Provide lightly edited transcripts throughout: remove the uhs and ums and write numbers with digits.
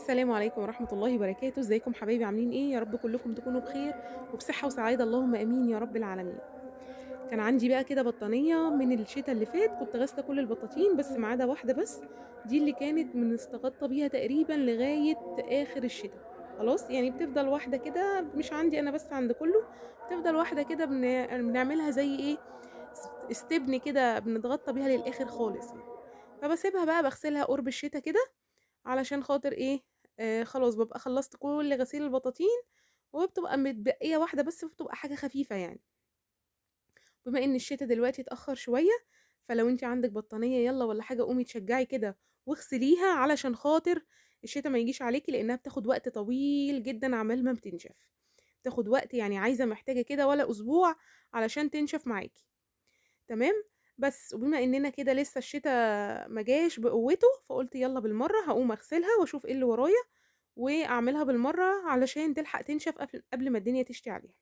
السلام عليكم ورحمة الله وبركاته. ازيكم حبايبي، عاملين ايه؟ يا رب كلكم تكونوا بخير وبصحة وسعادة، اللهم امين يا رب العالمين. كان عندي بقى كده بطانية من الشتاء اللي فات، كنت غاسلة كل البطاطين بس ما عدا واحدة بس، دي اللي كانت بنستغطى بيها تقريبا لغاية اخر الشتاء. خلاص يعني بتفضل واحدة كده، مش عندي انا بس عند كله، بتفضل واحدة كده بنعملها زي ايه، استبن كده، بنتغطى بيها للاخر خالص يعني. فبسيبها بقى بغسلها قرب الشتاء كده علشان خاطر ايه، خلاص ببقى خلصت كل غسيل البطاطين وبتبقى متبقية واحدة بس، وبتبقى حاجة خفيفة يعني. بما ان الشتاء دلوقتي اتأخر شوية، فلو انت عندك بطانية يلا ولا حاجة قومي تشجعي كده واغسليها علشان خاطر الشتاء ما يجيش عليكي، لانها بتاخد وقت طويل جدا عمال ما بتنشف، بتاخد وقت يعني عايزة محتاجة كده ولا اسبوع علشان تنشف معاكي. تمام. بس وبما اننا كده لسه الشتاء ما جاش بقوته، فقلت يلا بالمرة هقوم اغسلها واشوف ايه اللي ورايا واعملها بالمرة علشان تلحق تنشف قبل ما الدنيا تشتي عليها.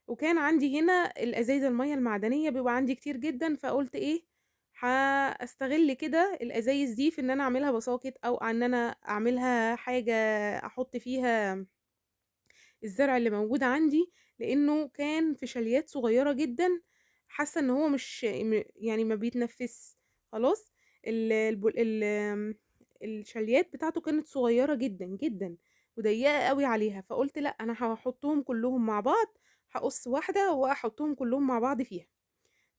وكان عندي هنا الازايز المية المعدنية بيبقى عندي كتير جدا، فقلت ايه هستغل كده الازايز دي في ان انا اعملها بساقط، او ان انا اعملها حاجة احط فيها الزرع اللي موجود عندي، لانه كان في شاليات صغيرة جدا، حاسة ان هو مش يعني ما بيتنفس خلاص. الشاليات بتاعته كانت صغيرة جدا جدا وضيقة قوي عليها، فقلت لا انا هحطهم كلهم مع بعض، هقص واحدة واحطهم كلهم مع بعض فيها.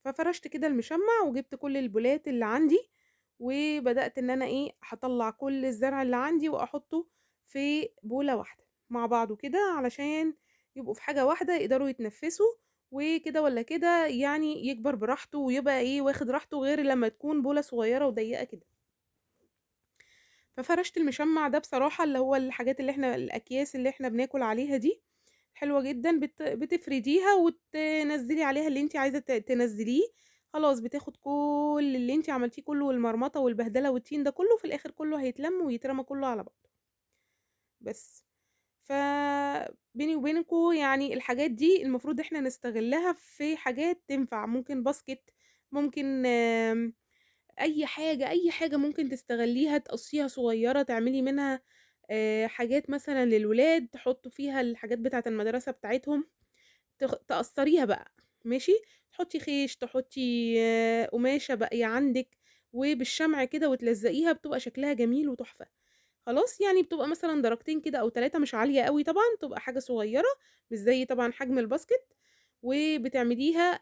ففرشت كده المشمع وجبت كل البولات اللي عندي، وبدأت ان انا ايه هطلع كل الزرع اللي عندي واحطه في بولة واحدة مع بعضه كده، علشان يبقوا في حاجة واحدة يقدروا يتنفسوا وكده ولا كده، يعني يكبر براحته ويبقى ايه واخد راحته، غير لما تكون بولة صغيرة وضيقة كده. ففرشت المشمع ده بصراحة اللي هو الحاجات اللي احنا الاكياس اللي احنا بناكل عليها دي حلوة جدا، بتفرديها وتنزلي عليها اللي انت عايزة تنزليه، خلاص بتاخد كل اللي انت عملتيه كله، والمرمطة والبهدلة والطين ده كله في الاخر كله هيتلم ويترمى كله على بعضه. بس فبيني وبينكو يعني الحاجات دي المفروض احنا نستغلها في حاجات تنفع، ممكن باسكت، ممكن اي حاجة، اي حاجة ممكن تستغليها، تقصيها صغيرة تعملي منها حاجات مثلا للولاد تحطوا فيها الحاجات بتاعة المدرسة بتاعتهم، تقصريها بقى ماشي، تحطي خيش، تحطي قماشة باقية عندك وبالشمع كده وتلزقيها، بتبقى شكلها جميل وتحفة. خلاص يعني بتبقى مثلا درجتين كده او 3، مش عالية قوي طبعا، تبقى حاجة صغيرة مش زي طبعا حجم الباسكت، وبتعمليها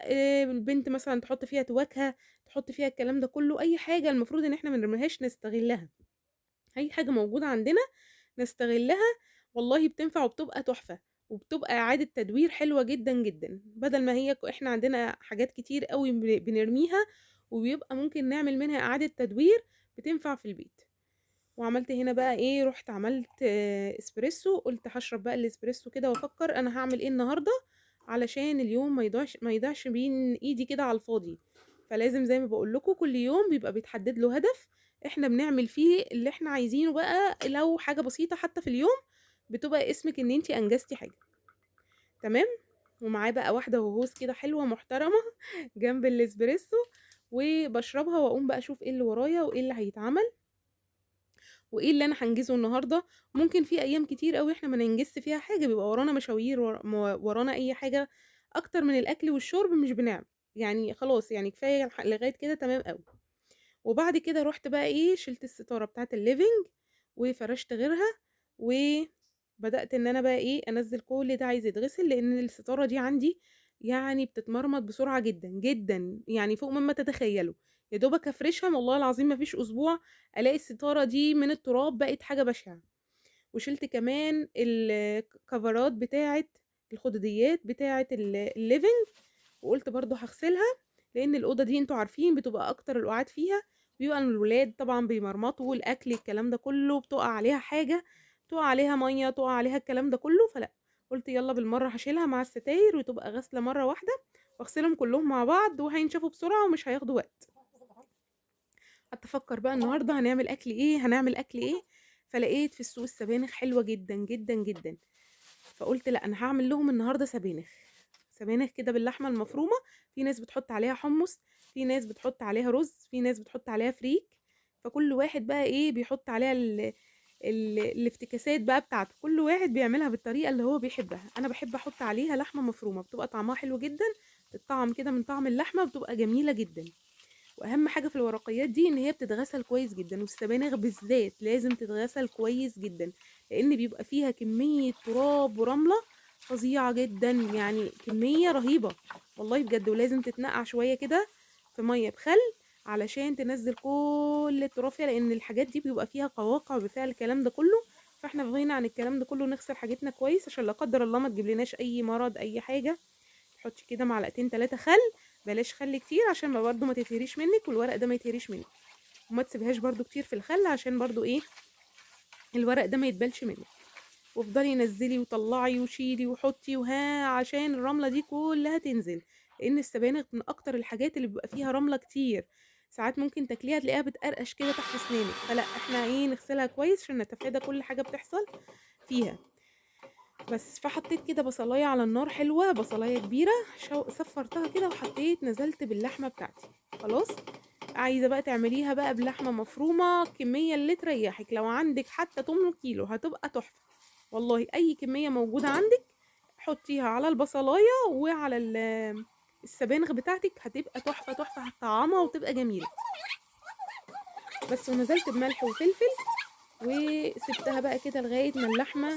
البنت مثلا تحط فيها تواكهة، تحط فيها الكلام ده كله، اي حاجة المفروض ان احنا ما نرميهاش نستغلها، اي حاجة موجودة عندنا نستغلها والله بتنفع وبتبقى تحفة وبتبقى اعادة تدوير حلوة جدا جدا، بدل ما هي احنا عندنا حاجات كتير قوي بنرميها وبيبقى ممكن نعمل منها اعادة تدوير بتنفع في البيت. وعملت هنا بقى ايه، رحت عملت اسبريسو، قلت هشرب بقى الاسبريسو كده وافكر انا هعمل ايه النهارده علشان اليوم ما يضيعش بين ايدي كده على الفاضي. فلازم زي ما بقول لكم كل يوم بيبقى بيتحدد له هدف احنا بنعمل فيه اللي احنا عايزينه بقى، لو حاجه بسيطه حتى في اليوم بتبقى اسمك ان انتي انجزتي حاجه. تمام. ومعاه بقى واحده وهوس كده حلوه محترمه جنب الاسبريسو وبشربها، واقوم بقى اشوف ايه اللي ورايا وايه اللي هيتعمل وايه اللي انا هنجزه النهارده. ممكن في ايام كتير قوي احنا ما ننجزش فيها حاجه، بيبقى ورانا مشاوير، ورانا اي حاجه اكتر من الاكل والشرب مش بنعمل يعني، خلاص يعني كفايه لغايه كده تمام قوي. وبعد كده رحت بقى ايه شلت الستاره بتاعه ال living وفرشت غيرها، وبدات ان انا بقى ايه انزل كل ده عايز يتغسل، لان الستاره دي عندي يعني بتتمرمط بسرعه جدا جدا، يعني فوق مما تتخيلوا. يا دوبك افرشها والله العظيم ما فيش اسبوع الاقي الستاره دي من التراب بقت حاجه بشعه. وشلت كمان الكفرات بتاعه الخدوديات بتاعه ال living، وقلت برضو هغسلها، لان الاوضه دي انتوا عارفين بتبقى اكتر القعاد فيها بيبقى الولاد طبعا بيمرمطوا الاكل الكلام ده كله، بتقع عليها حاجه، تقع عليها ميه، تقع عليها الكلام ده كله، فلا قلت يلا بالمره هشيلها مع الستاير وتبقى غسله مره واحده، واغسلهم كلهم مع بعض وهينشفوا بسرعه ومش هياخدوا وقت. اتفكر بقى النهارده هنعمل اكل ايه، هنعمل اكل ايه، فلقيت في السوق السبانخ حلوه جدا جدا جدا، فقلت لا انا هعمل لهم النهارده سبانخ، سبانخ كده باللحمه المفرومه. في ناس بتحط عليها حمص، في ناس بتحط عليها رز، في ناس بتحط عليها فريك، فكل واحد بقى ايه بيحط عليها الافتكاسات بقى بتاعته، كل واحد بيعملها بالطريقة اللي هو بيحبها. أنا باحب أحط عليها لحمة مفرومة، بتبقى طعمها حلو جدًا، تتطعم كده من طعم اللحمة، بتبقى جميلة جدًا. وأهم حاجة في الورقيات دي إن هي بتتغسل كويس جدًا، والسبانخ بالذات لازم تتغسل كويس جدًا، لإن بيبقى فيها كمية تراب ورملة فظيعة جدًا، يعني كمية رهيبة والله بجد. ولازم تتنقع شوية كده في مَيّة بخل علشان تنزّل كل التراب فيها، لإن الحاجات دي بيبقى فيها قواقع وبيبقى فيها الكلام ده كله، فإحنا في غنى عن الكلام ده كله، نغسل حاجتنا كويس عشان لا قدر الله ما تجيبلناش أي مرض أي حاجة. تحطي كده معلقتين 3 خل، بلاش خل كتير عشان ما برضه ما تتهريش منِك، والورق ده ما يتهريش منِك، وما تسيبيهاش برضه كتير في الخل عشان برضه إيه، الورق ده ما يتبلش منِك. وافضلي نزّلي وطلّعي وشيلي وحطي وها عشان الرملة دي كلها تنزل، لإن السبانخ من أكتر الحاجات اللي بيبقى فيها رملة كتير، ساعات ممكن تاكليها تلاقيها بتقرقش كده تحت سنانِك، فلأ إحنا إيه، نغسلها كويس عشان نتفادى كل حاجة بتحصل فيها. بس، فحطيت كده بصلاية على النار حلوة، بصلاية كبيرة، صفّرتها كده وحطيت نزلت باللحمة بتاعتي، خلاص؟ عايزة بقى تعمليها بقى بلحمة مفرومة، الكمية اللي تريحِك، لو عندِك حتى 8 كيلو هتبقى تحفة، والله أي كمية موجودة عندِك حطيها على البصلاية وعلى السبانخ بتاعتِك، هتبقى تحفة، تحفة، هتطعمها وتبقى جميلة. بس، ونزلت بملح وفلفل وسبتها بقى كده لغاية ما اللحمة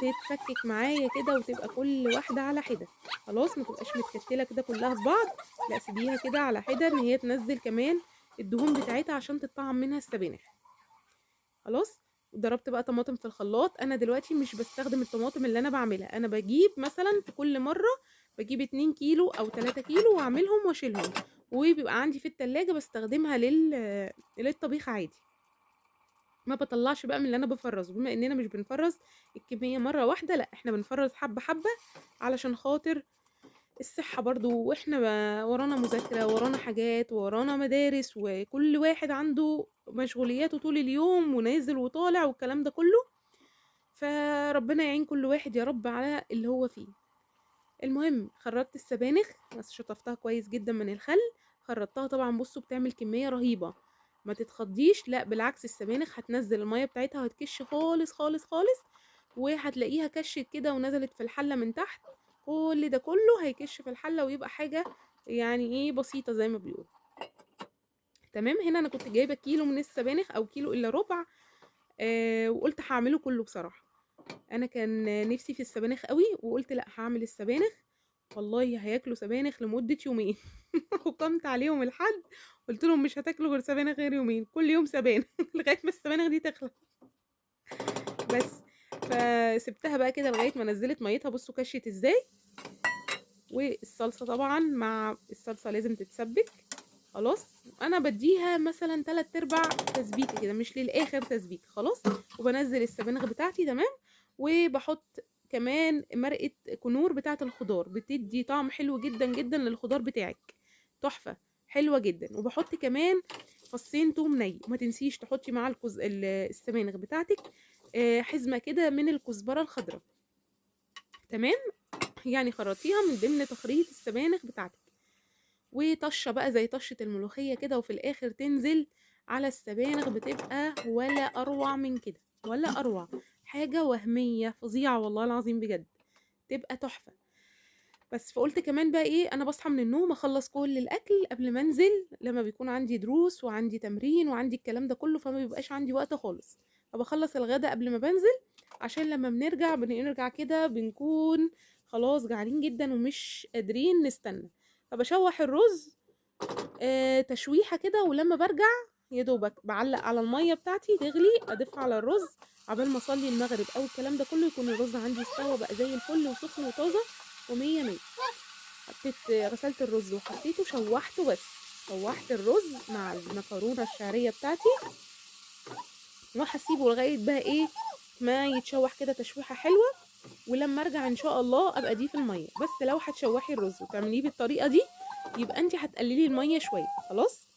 تتفكك معايا كده وتبقى كل واحدة على حدة، خلاص؟ ما تبقاش متكتلة كده كلها في بعض، لا سيبيها كده على حدة ان هي تنزل كمان الدهون بتاعتها عشان تتطعم منها السبانخ، خلاص؟ ضربت بقى طماطم في الخلاط. انا دلوقتي مش بستخدم الطماطم اللي انا بعملها، انا بجيب مثلا في كل مرة بجيب 2 كيلو او 3 كيلو واعملهم واشيلهم، وبيبقى عندي في التلاجة بستخدمها للطبيخ عادي، ما بطلعش بقى من اللي انا بفرزه. بما اننا مش بنفرز الكمية مرة واحدة، لا احنا بنفرز حبة حبة علشان خاطر الصحة برضو، واحنا ورانا مذاكرة ورانا حاجات ورانا مدارس، وكل واحد عنده مشغولياته طول اليوم ونازل وطالع والكلام ده كله، فربنا يعين كل واحد يا رب على اللي هو فيه. المهم خرطت السبانخ، بس شطفتها كويس جدا من الخل، خرطتها طبعا. بصوا بتعمل كمية رهيبة، ما تتخضيش، لا بالعكس السبانخ هتنزل المية بتاعتها وهتكش خالص خالص خالص، وهتلاقيها كشت كده ونزلت في الحلة من تحت، كل ده كله هيكش في الحلة ويبقى حاجة يعني ايه بسيطة زي ما بيقولوا. تمام. هنا انا كنت جايبة كيلو من السبانخ او كيلو الا ربع، وقلت هعمله كله بصراحة، انا كان نفسي في السبانخ قوي وقلت لا هعمل السبانخ، والله هياكلوا سبانخ لمدة يومين. وقمت عليهم الحد قلت لهم مش هتاكلوا غير سبانخ غير يومين، كل يوم سبانخ لغاية ما السبانخ دي تخلص بس. فسبتها بقى كده لغاية ما نزلت ميتها، بصوا كشت ازاي. والصلصة طبعا مع الصلصة لازم تتسبك، خلاص. انا بديها مثلا 3/4 تسبيكة كده، مش للاخر تسبيك، خلاص. وبنزل السبانخ بتاعتي، تمام. وبحط كمان مرقة كنور بتاعة الخضار، بتدي طعم حلو جدا جدا للخضار بتاعك، تحفة حلوة جدا. وبحط كمان فصين توم ني، وما تنسيش تحطي مع السبانخ بتاعتك، حزمة كده من الكزبرة الخضراء، تمام. يعني خرطيها من ضمن تخريط السبانخ بتاعتك. وطشة بقى زي طشة الملوخية كده، وفي الآخر تنزل على السبانخ، بتبقى ولا أروع من كده، ولا أروع، حاجة وهمية فظيعة والله العظيم بجد، تبقى تحفة. بس فقلت كمان بقى ايه، انا بصحى من النوم اخلص كل الاكل قبل ما انزل، لما بيكون عندي دروس وعندي تمرين وعندي الكلام ده كله، فما بيبقاش عندي وقت خالص، فبخلص الغدا قبل ما بنزل، عشان لما بنرجع كده بنكون خلاص جعانين جدا ومش قادرين نستنى. فبشوح الرز، تشويحة كده، ولما برجع يا دوبك بعلق على المية بتاعتي تغلي، اضيفها على الرز عبال ما اصلي المغرب او الكلام ده كله، يكون الرز عندي استوى بقى زي الفل وسخن وطازه ومية مية. غسلت الرز وحطيته، شوحته بس، شوحت الرز مع المكرونه الشعريه بتاعتي، وهسيبه لغايه بقى ايه ما يتشوح كده تشويحه حلوه، ولما ارجع ان شاء الله ابقى اضيف الميه. بس لو هتشوحي الرز وتعمليه بالطريقه دي يبقى انت هتقللي الميه شويه، خلاص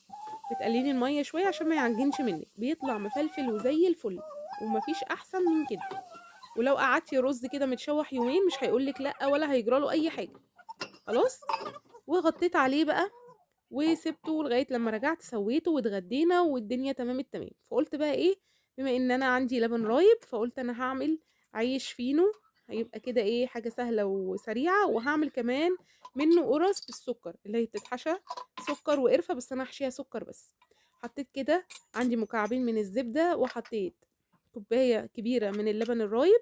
بتقللي الميه شويه عشان ما يعجنش منك، بيطلع مفلفل وزي الفل ومفيش احسن من كده. ولو قعدتي الرز كده متشوح يومين مش هيقولك لا ولا هيجراله اي حاجه، خلاص. وغطيت عليه بقى وسبته لغايه لما رجعت سويته واتغدينا والدنيا تمام التمام. فقلت بقى ايه، بما ان انا عندي لبن رايب فقلت انا هعمل عيش فينو، هيبقى كده ايه حاجة سهلة وسريعة. وهعمل كمان منه قرص بالسكر اللي هي بتتحشى سكر وقرفه، بس انا هحشيها سكر بس. حطيت كده عندي مكعبين من الزبدة، وحطيت كوباية كبيرة من اللبن الرايب،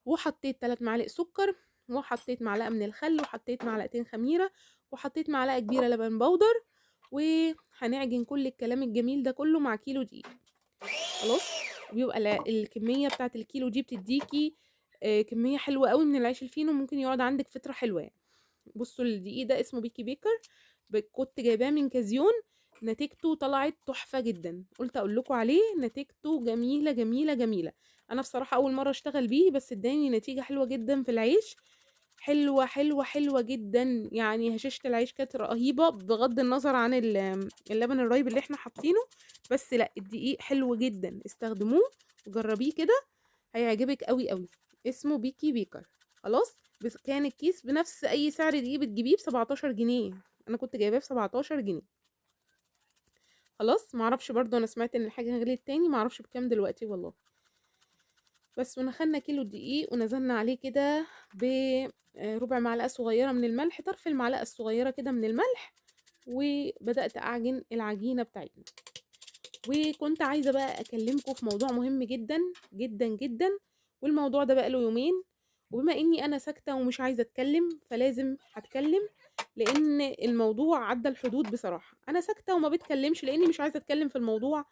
وحطيت 3 معالق سكر، وحطيت معلقه من الخل، وحطيت معلقتين خميره، وحطيت معلقه كبيرة لبن بودر. وهنعجن كل الكلام الجميل ده كله مع كيلو دقيق. خلاص، بيبقى الكمية بتاعه الكيلو دي بتديكي كمية حلوة قوي من العيش الفينو، ممكن يقعد عندك فترة حلوة يعني. بصوا الدقيق ده اسمه بيكي بيكر، كنت جايباه من كازيون، نتيجته طلعت تحفة جدا، قلت اقول لكم عليه. نتيجته جميلة جميلة جميلة. انا بصراحة اول مرة اشتغل بيه، بس اداني نتيجة حلوة جدا في العيش، حلوة حلوة حلوة جدا يعني. هشاشة العيش كانت رهيبة بغض النظر عن اللبن الرايب اللي احنا حاطينه، بس لا الدقيق حلو جدا، استخدموه وجربيه كده هيعجبك قوي قوي. اسمه بيكي بيكر. خلاص، بس كان الكيس بنفس اي سعر دقيق بتجيبيه ب17 جنيه، انا كنت جايباه ب17 جنيه. خلاص، معرفش برضو، انا سمعت ان الحاجة غليت تاني، معرفش بكام دلوقتي والله. بس ونخلنا كيلو دقيق ونزلنا عليه كده بربع معلقه صغيرة من الملح، طرف المعلقة الصغيرة كده من الملح، وبدات اعجن العجينة بتاعتنا. وكنت عايزه بقى اكلمكم في موضوع مهم جدا جدا جدا، والموضوع ده بقى له يومين، وبما اني انا ساكته ومش عايزه اتكلم فلازم هتكلم، لان الموضوع عدى الحدود بصراحة. انا ساكته وما بتكلمش لاني مش عايزه اتكلم في الموضوع،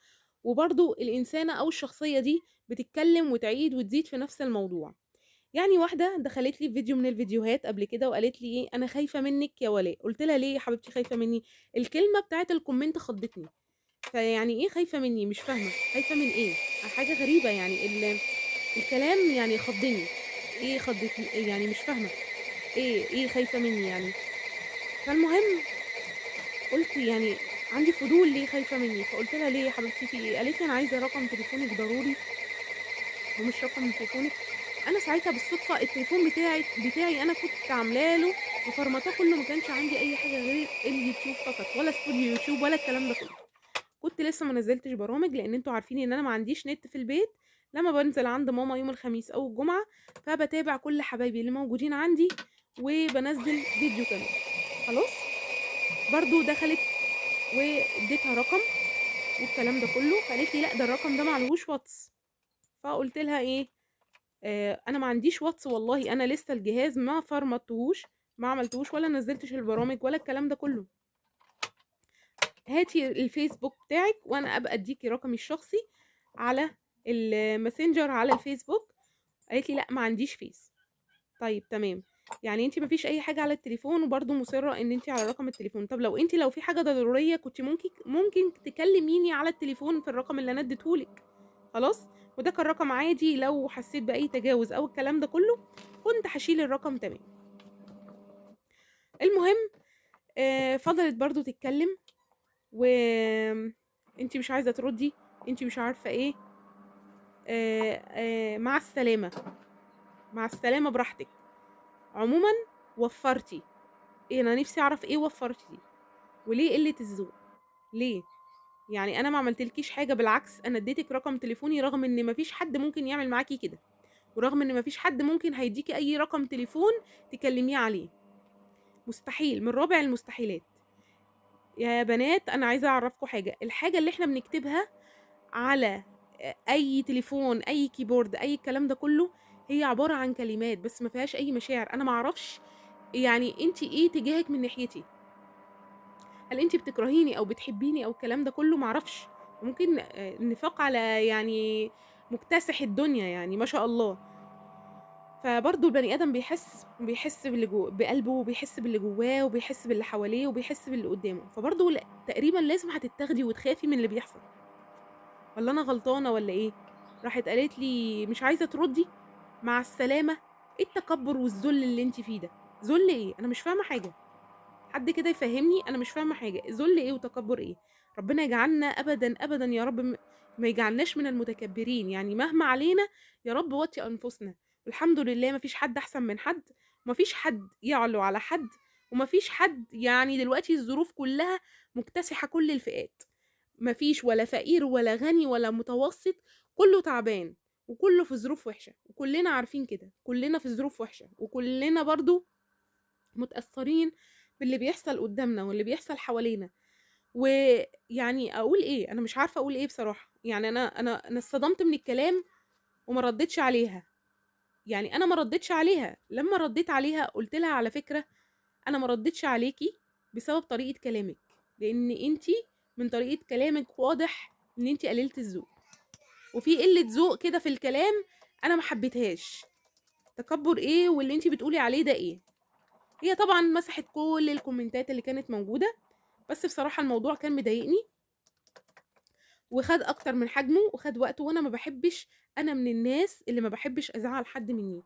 وبرضو الانسانة او الشخصية دي بتتكلم وتعيد وتزيد في نفس الموضوع. يعني واحدة دخلت لي في فيديو من الفيديوهات قبل كده وقالت لي ايه، انا خايفة منك يا ولاء. قلت لها ليه يا حبيبتي خايفة مني؟ الكلمة بتاعت ال comment خضتني. فيعني ايه خايفة مني؟ مش فاهمه خايفة من ايه، حاجة غريبة يعني. الكلام يعني خضني، ايه خضتني يعني، مش فاهمه ايه خايفة مني يعني. فالمهم قلت يعني عندي فضول ليه خايفة مني، فقلت لها ليه يا حبيبتي في ايه؟ قالت لي انا عايزه رقم تليفونك ضروري، ومش رقم تليفونك. انا ساعتها بالصدفة التليفون بتاعي انا كنت عاملاه له مفرمطاه كله، ما كانش عندي اي حاجة غير اليوتيوب فقط، ولا استوديو يوتيوب ولا الكلام ده كله. كنت لسه ما نزلتش برامج، لان انتوا عارفين ان انا ما عنديش نت في البيت. لما بنزل عند ماما يوم الخميس او الجمعة فبتابع كل حبايبي اللي موجودين عندي، وبنزل فيديو كمان. خلاص، برضو دخلت واديتها رقم والكلام ده كله، فقالت لي لا ده الرقم ده معلهوش واتس. فقلت لها ايه، انا ما عنديش واتس والله، انا لسه الجهاز ما فرمتهوش، ما عملتهوش، ولا نزلتش البرامج ولا الكلام ده كله. هاتي الفيسبوك بتاعك وانا ابقى اديكي رقمي الشخصي على الماسنجر على الفيسبوك. قالت لي لا ما عنديش فيس. طيب تمام، يعني انت مفيش اي حاجة على التليفون، وبرده مصرة ان انت على رقم التليفون. طب لو انت لو في حاجة ضرورية كنت ممكن تكلميني على التليفون في الرقم اللي انا اديتهولك. خلاص، وده كان رقم عادي، لو حسيت باي تجاوز او الكلام ده كله كنت هشيل الرقم. تمام. المهم فضلت برضو تتكلم، و انت مش عايزه تردي، انت مش عارفه ايه، مع السلامة مع السلامة براحتك. عموما وفرتي ايه؟ انا نفسي اعرف ايه وفرتي دي، وليه قلة الذوق؟ ليه يعني؟ انا ما عملتلكيش حاجة، بالعكس انا اديتك رقم تليفوني، رغم ان مفيش حد ممكن يعمل معاكي كده، ورغم ان مفيش حد ممكن هيديكي اي رقم تليفون تكلميه عليه، مستحيل، من رابع المستحيلات. يا بنات انا عايزه اعرفكم حاجة، الحاجة اللي احنا بنكتبها على اي تليفون، اي keyboard، اي الكلام ده كله، هي عبارة عن كلمات بس ما فيهاش اي مشاعر. انا ما اعرفش يعني انت ايه تجاهك من ناحيتي، هل انت بتكرهيني او بتحبيني او الكلام ده كله، ما اعرفش. ممكن النفاق على يعني مكتسح الدنيا يعني ما شاء الله. فبرضه البني ادم بيحس، بيحس باللي جو بقلبه، وبيحس باللي جواه، وبيحس باللي حواليه، وبيحس باللي قدامه. فبرضه تقريبا لازم هتتاخدي وتخافي من اللي بيحصل. ولا انا غلطانة ولا ايه؟ راحت قالت لي مش عايزه تردي، مع السلامة. ايه التكبر والذل اللي انت فيه ده؟ ذل ايه؟ انا مش فاهمه حاجة، حد كده يفهمني، انا مش فاهمه حاجة. ذل ايه وتكبر ايه؟ ربنا يجعلنا ابدا ابدا يا رب ما يجعلناش من المتكبرين، يعني مهما علينا يا رب وطي انفسنا. والحمد لله ما فيش حد احسن من حد، وما فيش حد يعلو على حد، وما فيش حد يعني دلوقتي الظروف كلها مكتسحه كل الفئات، مفيش ولا فقير ولا غني ولا متوسط، كله تعبان وكله في ظروف وحشة، وكلنا عارفين كده، كلنا في ظروف وحشة، وكلنا برضو متأثرين باللي بيحصل قدامنا واللي بيحصل حوالينا. ويعني اقول ايه، انا مش عارفة اقول ايه بصراحة. يعني انا اتصدمت من الكلام وما ردتش عليها. يعني انا ما ردتش عليها. لما رديت عليها قلت لها على فكرة انا ما ردتش عليكي بسبب طريقة كلامك، لان انتي من طريقة كلامك واضح ان انتي قليلة الذوق، وفي قلة ذوق كده في الكلام انا ما حبيتهاش. تكبر ايه واللي انتي بتقولي عليه ده ايه؟ هي طبعا مسحت كل الكومنتات اللي كانت موجودة، بس بصراحة الموضوع كان مضايقني وخد اكتر من حجمه وخد وقته، وانا ما بحبش، انا من الناس اللي ما بحبش ازعل حد مني.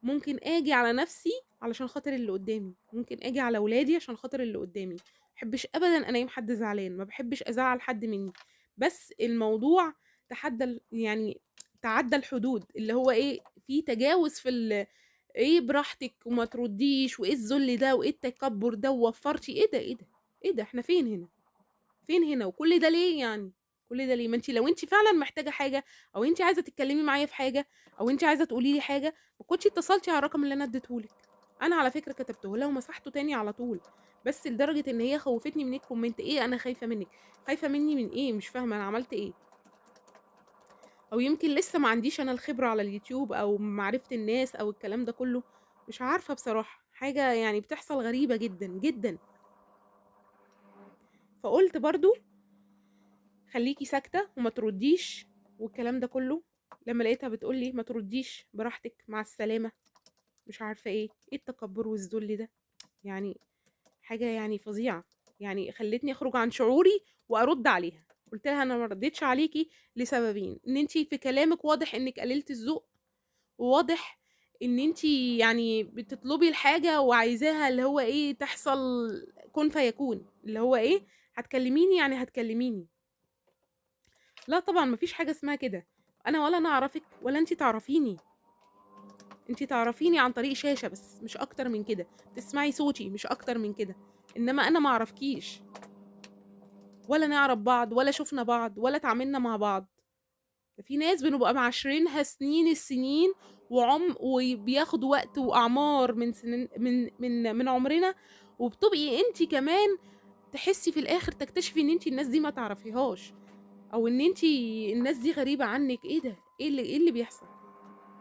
ممكن اجي على نفسي علشان خاطر اللي قدامي، ممكن اجي على ولادي عشان خاطر اللي قدامي، ما بحبش ابدا انيم حد زعلان، ما بحبش ازعل حد مني. بس الموضوع تحدى، يعني تعدى الحدود، اللي هو ايه، في تجاوز في ايه براحتك وما ترديش، وايه الذل ده، وايه التكبر ده، ووفرتي ايه ده، ايه ده، ايه ده، احنا فين هنا، فين هنا، وكل ده ليه يعني، كل ده ليه؟ ما انت لو انت فعلا محتاجه حاجة، او انت عايزه تتكلمي معايا في حاجة، او انت عايزه تقولي لي حاجة، ما كنتش اتصلتي على الرقم اللي انا اديتهولك. انا على فكرة كتبته لها ومسحته تاني على طول، بس لدرجة ان هي خوفتني من ال comment. ايه انا خايفة منك؟ خايفة مني من ايه؟ مش فاهمه انا عملت ايه. او يمكن لسه ما عنديش انا الخبرة على اليوتيوب، او معرفة الناس، او الكلام ده كله، مش عارفه بصراحة. حاجة يعني بتحصل غريبة جدا جدا. فقلت برضو خليكي ساكته وما ترديش والكلام ده كله. لما لقيتها بتقولي ما ترديش براحتك مع السلامة، مش عارفه ايه، ايه التكبر والذل ده؟ يعني حاجة يعني فظيعة، يعني خلتني اخرج عن شعوري وارد عليها. قلت لها انا ما رديتش عليكي لسببين، ان انتي في كلامك واضح انك قللتي الذوق، وواضح ان انتي يعني بتطلبي الحاجة وعايزاها اللي هو ايه تحصل كن فيكون، اللي هو ايه هتكلميني يعني هتكلميني. لا طبعا مفيش حاجة اسمها كده، انا ولا انا اعرفك ولا انتي تعرفيني، انتي تعرفيني عن طريق شاشة بس، مش اكتر من كده، تسمعي صوتي مش اكتر من كده، انما انا ما اعرفكيش ولا نعرف بعض ولا شفنا بعض ولا تعاملنا مع بعض. في ناس بنبقى معاشرينها سنين السنين وبياخدوا وقت واعمار من سنين من من من عمرنا، وبتبقي انتي كمان تحسي في الاخر تكتشفي ان انتي الناس دي ما تعرفيهاش، او ان انتي الناس دي غريبة عنك. ايه ده؟ ايه اللي بيحصل؟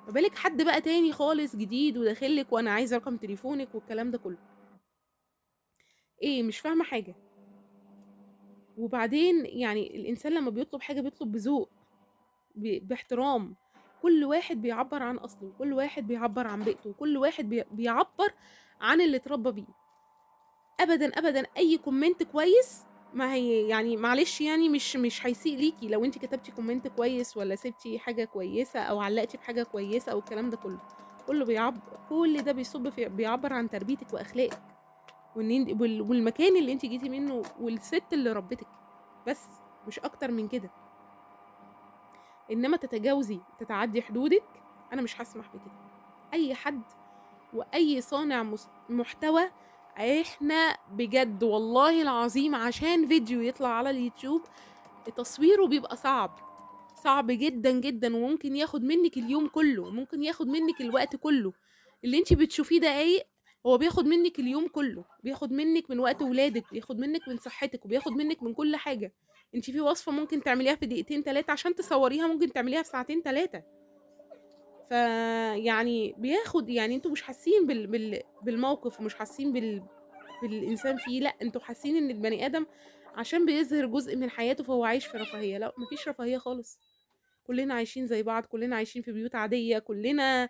ما بالك حد بقى تاني خالص جديد وداخلك وانا عايزه رقم تليفونك والكلام ده كله. ايه مش فاهمه حاجة. وبعدين يعني الانسان لما بيطلب حاجة بيطلب بذوق، باحترام. كل واحد بيعبر عن اصله، كل واحد بيعبر عن بيئته، كل واحد بيعبر عن اللي اتربى بيه. ابدا ابدا اي comment كويس ما هي يعني معلش يعني مش هيسيء ليكي لو انت كتبتي comment كويس ولا سبتي حاجة كويسة او علقتي بحاجة كويسة او الكلام ده كله. كله بيعبر، كل ده بيصب في بيعبر عن تربيتك واخلاقك والمكان اللي انت جيتي منه والست اللي ربتك، بس مش اكتر من كده. انما تتجاوزي تتعدي حدودك انا مش هسمح بكده. اي حد واي صانع محتوى، احنا بجد والله العظيم عشان فيديو يطلع على اليوتيوب تصويره بيبقى صعب، صعب جدا جدا، وممكن ياخد منك اليوم كله، ممكن ياخد منك الوقت كله. اللي انت بتشوفيه دقايق هو بياخد منك اليوم كله، بياخد منك من وقت ولادك، بياخد منك من صحتك، وبياخد منك من كل حاجة. انت في وصفة ممكن تعمليها في دقيقتين 3 عشان تصوريها ممكن تعمليها في ساعتين 3. فيعني بياخد، يعني انتوا مش حاسين بالموقف ومش حاسين بالإنسان فيه، لا انتوا حاسين ان البني آدم عشان بيظهر جزء من حياته فهو عايش في رفاهية. لا مفيش رفاهية خالص، كلنا عايشين زي بعض، كلنا عايشين في بيوت عادية، كلنا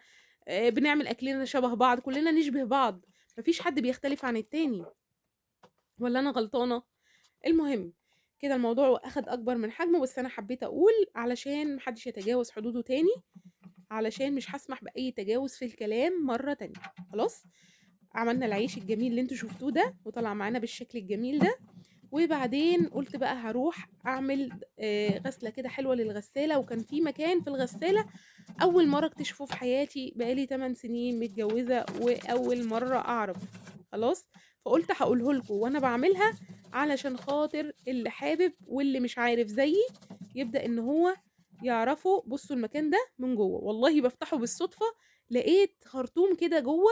بنعمل أكلنا شبه بعض، كلنا نشبه بعض، مفيش حد بيختلف عن التاني. ولا أنا غلطانة؟ المهم كده الموضوع أخد أكبر من حجمه، بس أنا حبيت أقول علشان محدش يتجاوز حدوده تاني، علشان مش هسمح بأي تجاوز في الكلام مرة تانية. خلاص عملنا العيش الجميل اللي انتوا شفتوه ده وطلع معانا بالشكل الجميل ده. وبعدين قلت بقى هروح اعمل غسله كده حلوة للغساله. وكان في مكان في الغسالة اول مرة اكتشفه في حياتي، بقالي 8 سنين متجوزة واول مرة اعرف. خلاص فقلت هقوله لكم وانا بعملها علشان خاطر اللي حابب واللي مش عارف زيي يبدأ ان هو يعرفه. بصوا المكان ده من جوه، والله بفتحه بالصدفة لقيت خرطوم كده جوه.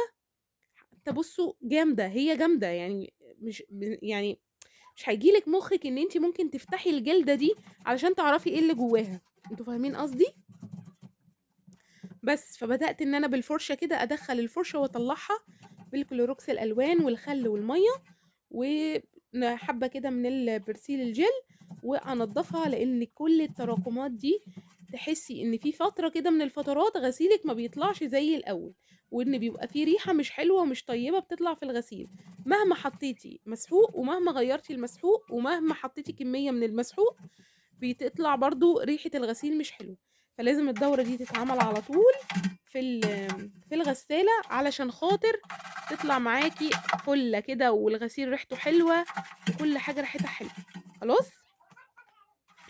تبصوا جامدة، هي جامدة يعني، مش يعني مش هيجيلك مخك ان انت ممكن تفتحي الجلدة دي علشان تعرفي ايه اللي جواها، انتوا فاهمين قصدي؟ بس فبدأت ان انا بالفرشة كده ادخل الفرشة واطلعها بالكلوروكس الالوان والخل والمية وحبة كده من البرسيل الجل وانضفها، لان كل التراكمات دي تحسي ان في فترة كده من الفترات غسيلك ما بيطلعش زي الاول، وان بيبقى في ريحة مش حلوة ومش طيبة بتطلع في الغسيل مهما حطيتي مسحوق ومهما غيرتي المسحوق ومهما حطيتي كمية من المسحوق بتطلع برضو ريحة الغسيل مش حلوة. فلازم الدورة دي تتعمل على طول في الغسالة علشان خاطر تطلع معاكي فلة كده، والغسيل ريحته حلوة وكل حاجة ريحتها حلوة. خلاص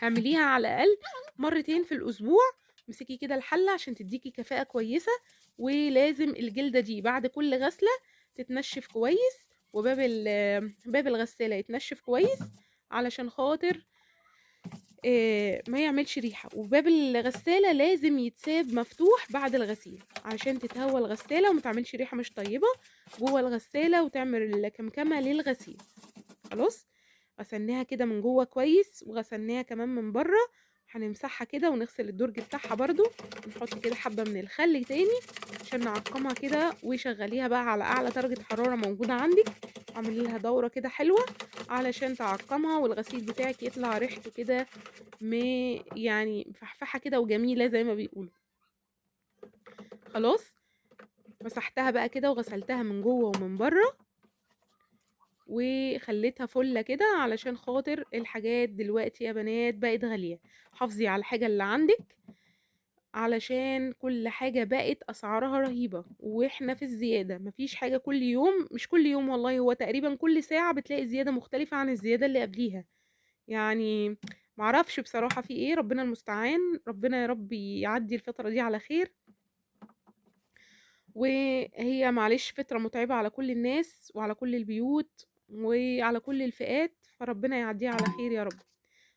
اعمليها على الأقل مرتين في الأسبوع. امسكي كده الحلة عشان تديكي كفاءة كويسة، ولازم الجلدة دي بعد كل غسلة تتنشف كويس، وباب باب الغسالة يتنشف كويس علشان خاطر ما يعملش ريحة. وباب الغسالة لازم يتساب مفتوح بعد الغسيل عشان تتهوى الغسالة وما تعملش ريحة مش طيبة جوه الغسالة وتعمل كمكمة للغسيل. خلاص غسلناها كده من جوه كويس، وغسلناها كمان من بره. هنمسحها كده ونغسل الدرج بتاعها برضو، نحط كده حبة من الخل تاني عشان نعقمها كده، وشغليها بقى على اعلى درجة حرارة موجودة عندك. اعملي لها دورة كده حلوة علشان تعقمها، والغسيل بتاعك يطلع ريحته كده يعني مفحفحة كده وجميلة زي ما بيقولوا. خلاص مسحتها بقى كده وغسلتها من جوه ومن بره وخليتها فله كده علشان خاطر الحاجات دلوقتي يا بنات بقت غالية. حافظي على الحاجة اللي عندك علشان كل حاجة بقت اسعارها رهيبة، واحنا في الزيادة مفيش حاجة كل يوم، مش كل يوم والله، هو تقريبا كل ساعة بتلاقي زيادة مختلفة عن الزيادة اللي قبليها. يعني معرفش بصراحة في ايه، ربنا المستعان، ربنا يا رب يعدي الفترة دي على خير. وهي معلش فترة متعبة على كل الناس وعلى كل البيوت وعلى كل الفئات، فربنا يعديها على خير يا رب.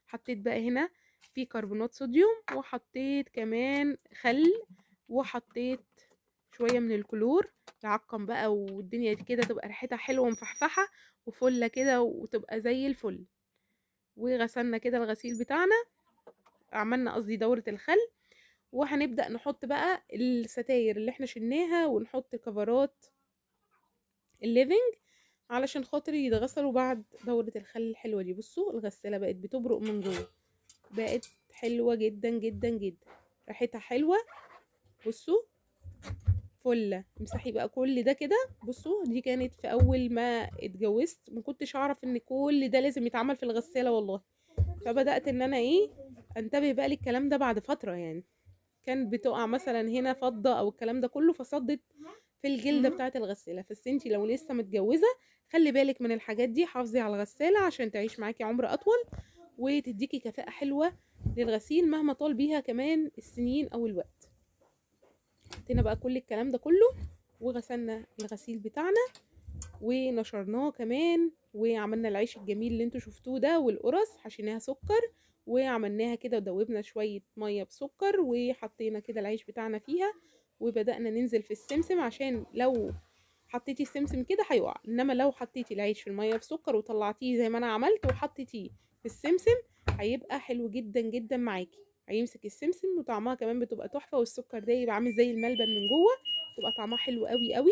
حطيت بقى هنا بيكربونات صوديوم، وحطيت كمان خل، وحطيت شوية من الكلور يعقم بقى، والدنيا كده تبقى ريحتها حلوة ومفحفحة وفلة كده وتبقى زي الفل. وغسلنا كده الغسيل بتاعنا، عملنا قصدي دورة الخل، وهنبدأ نحط بقى الستاير اللي احنا شلناها، ونحط كفرات ال living علشان خاطر يتغسلوا بعد دورة الخل الحلوة دي. بصوا الغسالة بقت بتبرق من جوه، بقت حلوة جدا جدا جدا، ريحتها حلوة. بصوا فلة. امسحي بقى كل ده كده. بصوا دي كانت في اول ما اتجوزت، ما كنتش اعرف ان كل ده لازم يتعمل في الغسالة والله، فبدأت ان انا ايه انتبه بقى للكلام ده بعد فترة. يعني كان بتقع مثلا هنا فضة او الكلام ده كله، فصدت في الجلدة بتاعة الغسالة. بس انتي لو لسه متجوزة خلي بالك من الحاجات دي، حافظي على الغسالة عشان تعيش معاكي عمر اطول وتديكي كفاءة حلوة للغسيل مهما طال بيها كمان السنين او الوقت. حطينا بقى كل الكلام ده كله وغسلنا الغسيل بتاعنا ونشرناه كمان، وعملنا العيش الجميل اللي انتوا شفتوه ده، والقرص حشيناها سكر وعملناها كده ودوبنا شوية مية بسكر وحطينا كده العيش بتاعنا فيها، وبدأنا ننزل في السمسم عشان لو حطيتي السمسم كده هيقع، انما لو حطيتي العيش في المية بسكر وطلعتيه زي ما انا عملت وحطيتيه في السمسم هيبقى حلو جدا جدا معاكي، هيمسك السمسم وطعمها كمان بتبقى تحفة، والسكر ده يبقى عامل زي الملبن من جوه، تبقى طعمها حلو قوي قوي.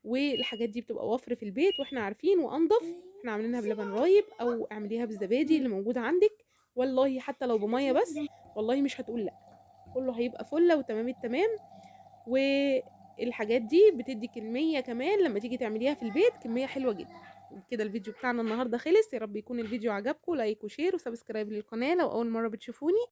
والحاجات دي بتبقى وفر في البيت واحنا عارفين وانضف، احنا عاملينها بلبن رايب او اعمليها بالزبادي اللي موجود عندك، والله حتى لو بميه بس والله مش هتقول لا، كله هيبقى فله وتمام التمام. والحاجات دي بتدي كمية كمان لما تيجي تعمليها في البيت كمية حلوة جدا. كده الفيديو بتاعنا النهارده خلص، يا رب يكون الفيديو عجبكم، like و share و subscribe للقناة لو اول مرة بتشوفوني.